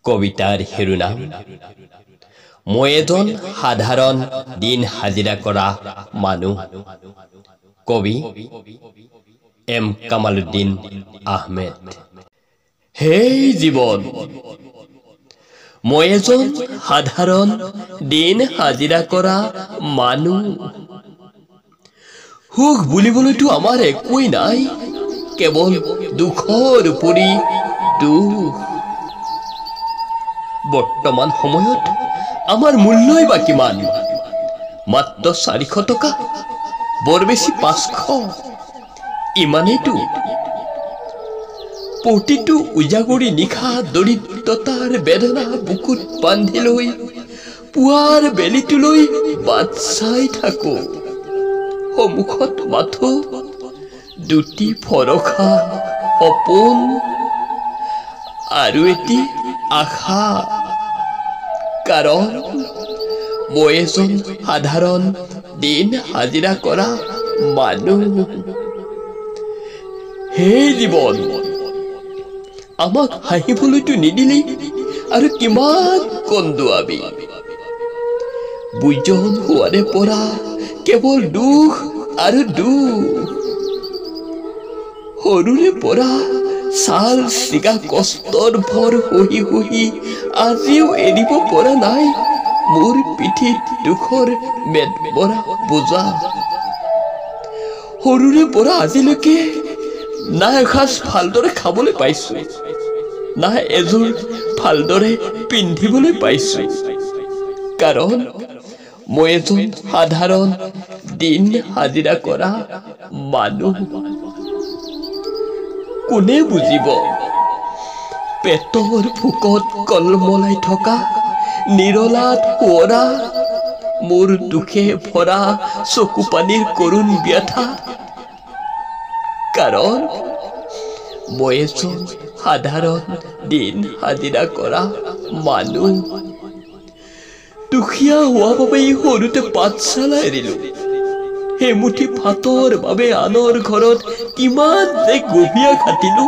কবিতাৰ শিৰোনাম মই এজন সাধাৰণ দিন হাজিৰা কৰা মানুহ। কবি এম কামালুদ্দিন আহমেদ। হেই জীৱন, মই এজন সাধাৰণ দিন হাজিৰা কৰা মানুহ। সুখ বুলিবলৈতো আমাৰ একোৱেই নাই, কেৱল দুখৰ উপৰি দুখ। বৰ্তমান সময়ত আমাৰ মূল্যই বা কিমান? মাত্ৰ 400 টকা, বৰ বেছি 500, ইমানেইতো। প্ৰতিটো উজাগৰি নিশা দৰিদ্ৰতাৰ বেদনা বুকুত বান্ধি লৈ পুৱাৰ বেলিটোলৈ বাট চাই থাকো। সন্মুখত মাথো দুটি ফৰসা সপোন আৰু এটি আশা। কাৰণ মই এজন সাধাৰণ দিন হাজিৰা কৰা মানুহ। হে জীৱন, আমাক হাঁহিবলৈতো নিদিলি, আৰু কিমান কন্দুৱাবি? বুজন হোৱাৰে পৰা কেৱল দুখ আৰু দুখ। সৰুৰে পৰা ছাল ছিগা কষ্টৰ ভৰ সহি সহি আজিও এৰিব পৰা নাই মোৰ পিঠিত দুখৰ মেদমৰা বোজা। সৰুৰে পৰা আজিলৈকে না এসাঁজ ভালদৰে খাবলৈ পাইছো, না এযোৰ ভালদৰে পিন্ধিবলৈ পাইছো। কাৰণ মই এজন সাধাৰণ দিন হাজিৰা কৰা মানুহ। কোনে বুজিব পেটৰ ভোকত কলমলাই থকা নিৰলাত সোঁৱৰা মোৰ দুখে ভৰা চকু পানীৰ কৰুণ ব্যথা? কাৰণ মই এজন সাধাৰণ দিন হাজিৰা কৰা মানুহ। দুখীয়া হোৱা বাবেই সৰুতে পাঠশালা এৰিলো। সেইমুঠি ভাতৰ বাবে আনৰ ঘৰত কিমান যে গভীয়া খাটিলো,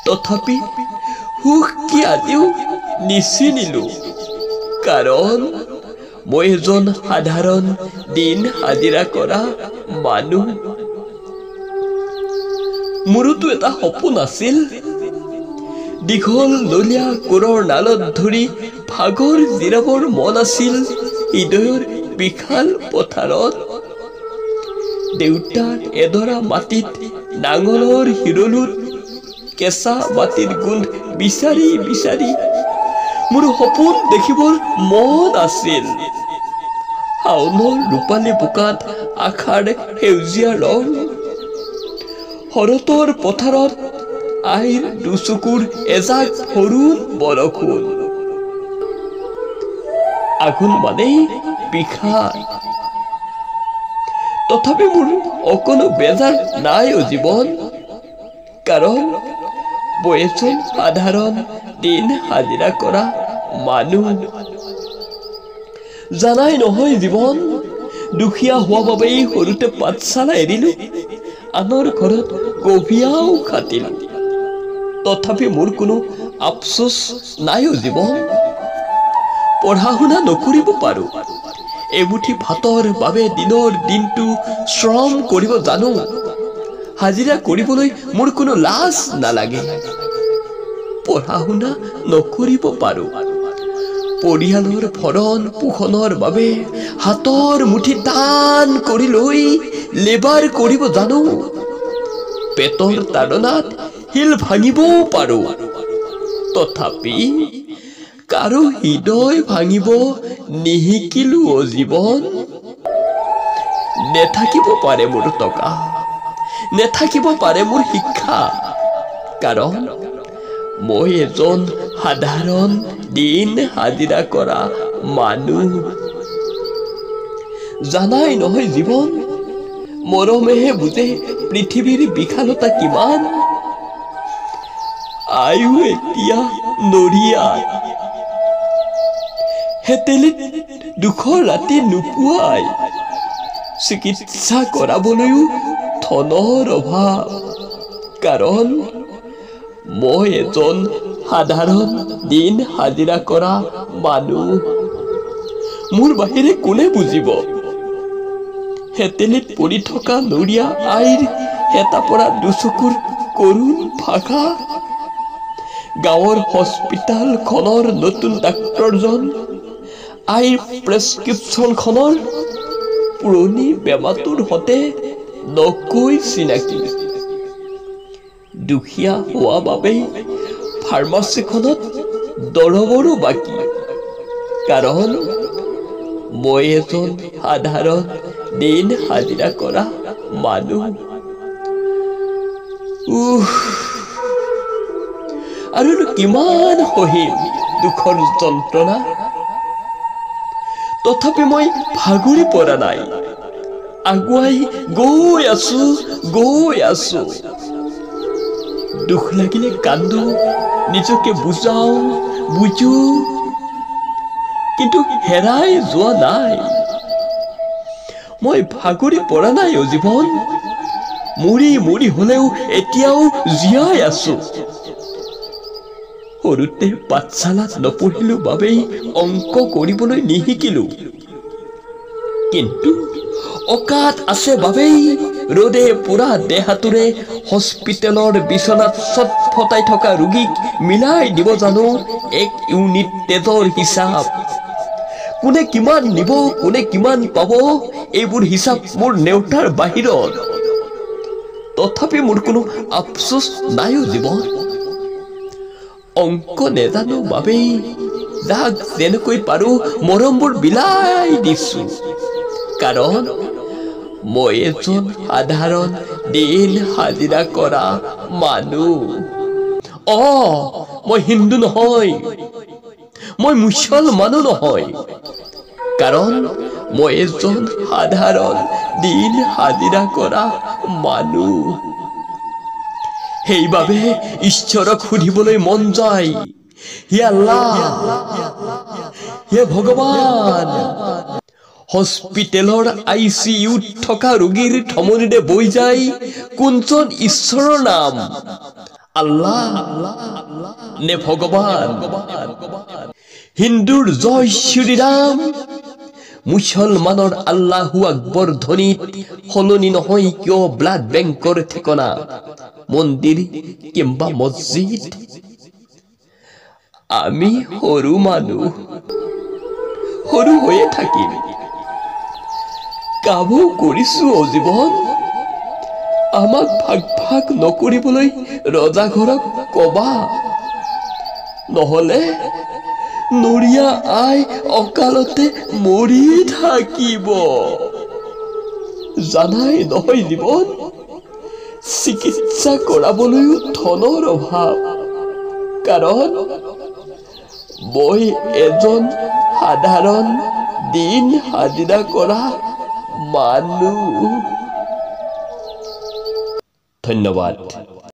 তথাপি সুখ কি আজিও নিচিনিলো। কাৰণ মই এজন সাধাৰণ দিন হাজিৰা কৰা মানুহ। মোৰোতো এটা সপোন আছিল, দীঘল নলীয়া কোৰৰ নালত ধৰি ভাগৰ জিৰাবৰ মন আছিল হৃদয়ৰ বিশাল পথাৰত। দেউতাৰ এডৰা মাটিত নাঙলৰ শিৰলুত কেঁচা মাটিৰ গোন্ধ বিচাৰি বিচাৰি মোৰ সপোন দেখিবৰ মন আছিল। শাওনৰ ৰূপালী বোকাত আশাৰ সেউজীয়া ৰং, শৰতৰ পথাৰত আইৰ দুচকুৰ এজাক সৰুণ বৰষুণ। আঘোণ মানেই বিষাদ, তথাপি মোৰ অকণো বেজাৰ নাই অ জীৱন। কাৰণ মই এজন সাধাৰণ দিন হাজিৰা কৰা মানুহ। জানাই নহয় জীৱন, দুখীয়া হোৱা বাবেই সৰুতে পাঠশালা এৰিলো, আনৰ ঘৰত গভীয়াও খাটিলো, তথাপি মোৰ কোনো আফচোচ নাই অ জীৱন। পঢ়া শুনা নকৰিব পাৰো, এমুঠি ভাতৰ বাবে দিনৰ দিনটো শ্ৰম কৰিব জানো, হাজিৰা কৰিবলৈ মোৰ কোনো লাজ নালাগে। পঢ়া শুনা নকৰিব পাৰো, পৰিয়ালৰ ভৰণ পোষণৰ বাবে হাতৰ মুঠি টান কৰি লৈ লেবাৰ কৰিব জানো, পেটৰ তাড়নাত শিল ভাঙিবও পাৰো, তথাপি কাৰো হৃদয় ভাঙিব নিশিকিলো অ জীৱন। নেথাকিব পাৰে মোৰ টকা, নেথাকিব পাৰে মোৰ শিক্ষা, কাৰণ মই এজন সাধাৰণ দিন হাজিৰা কৰা মানুহ। জানাই নহয় জীৱন, মৰমেহে বুজে পৃথিৱীৰ বিশালতা কিমান। আয়ু এতিয়া নৰিয়া হেতেলিত দুখৰ ৰাতি নোপোৱাই, চিকিৎসা কৰাবলৈও ধনৰ অভাৱ। কাৰণ মই এজন সাধাৰণ দিন হাজিৰা কৰা মানুহ। মোৰ বাহিৰে কোনে বুজিব? হেতেলিত পৰি থকা নৰিয়া আইৰ হেতা পৰা দুচকুৰ কৰুণ ভাষা, গাঁৱৰ হস্পিতালখনৰ নতুন ডাক্তৰজন, আইৰ প্ৰেছক্ৰিপশ্যনখনৰ পুৰণি বেমাৰটোৰ সতে নকৈ চিনাকি। দুখীয়া হোৱা বাবেই ফাৰ্মাচীখনত দৰৱৰো বাকী, কাৰণ মই এজন সাধাৰণ দিন হাজিৰা কৰা মানুহ। উহ, আৰু কিমান সহিম দুখৰ যন্ত্ৰণা? তথাপি মই ভাগৰি পৰা নাই, আগুৱাই গৈ আছো, গৈ আছো। দুখ লাগিলে কান্দো, নিজকে বুজাও, বুজো, কিন্তু হেৰাই যোৱা নাই। মই ভাগৰি পৰা নাই অ জীৱন, মৰি মৰি হলেও এতিয়াও জীয়াই আছো। সৰুতে পাঠশালাত নপঢ়িলো বাবেই অংক কৰিবলৈ নিশিকিলো, কিন্তু অকাত আছে বাবেই ৰ'দে পুৰা দেহাটোৰে হস্পিটেলৰ বিচনাত চটফটাই থকা ৰোগীক মিলাই দিব জানো এক ইউনিট তেজৰ হিচাপ। কোনে কিমান নিব, কোনে কিমান পাব, এইবোৰ হিচাপ মোৰ নেওতাৰ বাহিৰত। তথাপি মোৰ কোনো আফচোচ নাইও জীৱন। অংক নেজানো বাবেই যাক যেনেকৈ পাৰো মৰমবোৰ বিলাই দিছো, কাৰণ মই এজন সাধাৰণ দিন হাজিৰা কৰা মানুহ। অ, মই হিন্দু নহয়, মই মুছলমানো নহয়, কাৰণ মই এজন সাধাৰণ দিন হাজিৰা কৰা মানুহ। সেইবাবে ঈশ্বৰক সুধিবলৈ মন যায়, হে আল্লাহ, হে ভগৱান, হস্পিটেলৰ ICUত থকা ৰোগীৰ ধমনীৰে বৈ যায় কোনজন ঈশ্বৰৰ নাম, আল্লাহ নে ভগৱান? হিন্দুৰ জয় শ্ৰীৰাম, মুছলমানৰ আল্লাহু আকবৰ ধ্বনিত সলনি নহয় কিয় ব্লাড বেংকৰ ঠিকনা, মন্দিৰ কিম্বা মছজিদ? আমি সৰু মানুহ, সৰু হৈয়ে থাকিম। কামো কৰিছো অ জীৱন, আমাক ভাগ ভাগ নকৰিবলৈ ৰজাঘৰক কবা, নহলে নৰিয়া আই অকালতে মৰি থাকিব। জানাই নহয় জীৱন, চিকিৎসা কৰাবলৈও ধনৰ অভাৱ, কাৰণ মই এজন সাধাৰণ দিন হাজিৰা কৰা মানুহ। ধন্যবাদ।